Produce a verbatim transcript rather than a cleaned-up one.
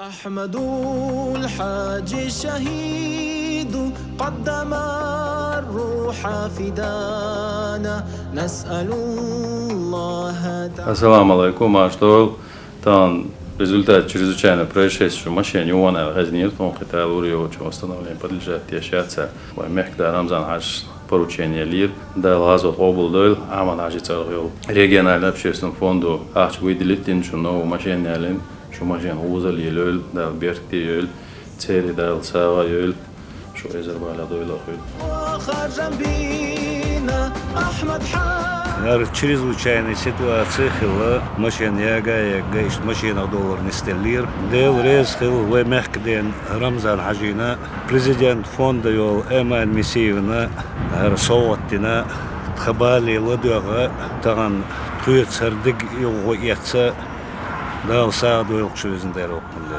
أحمد الحاج الشهيد قدم الروح فدانا، نسأل الله تعالى. Ассаламу алейкум, аш дол. Тан результат чрезвычайного происшествия машен ювана хезнир, тон хитал урио, чё восстановление подлежат я щаца. Вай мехк да Рамзан Хаж поручение лир, да лазот обл дойл, аман Хажи царгъ йол. Региональный общественный фонду ахч выделить дин, чё новый машен ялин, чё машен узал йол, да берти йол, цери да сава йол, чё эзер бала дойл ахуйл. Яр чрезвычайный ситуация хилла, машен яга, яга, ишт машенах доллар нистеллир. Дел рез хил вай мехк ден Рамзан Хажина, президент фонда йол Эман Мисиевна, ар совгъаттина, тха бали ладугъа, тагъан тхуя цардыг югъу яца, дал сагъ дойлх шуизн дер окъунда.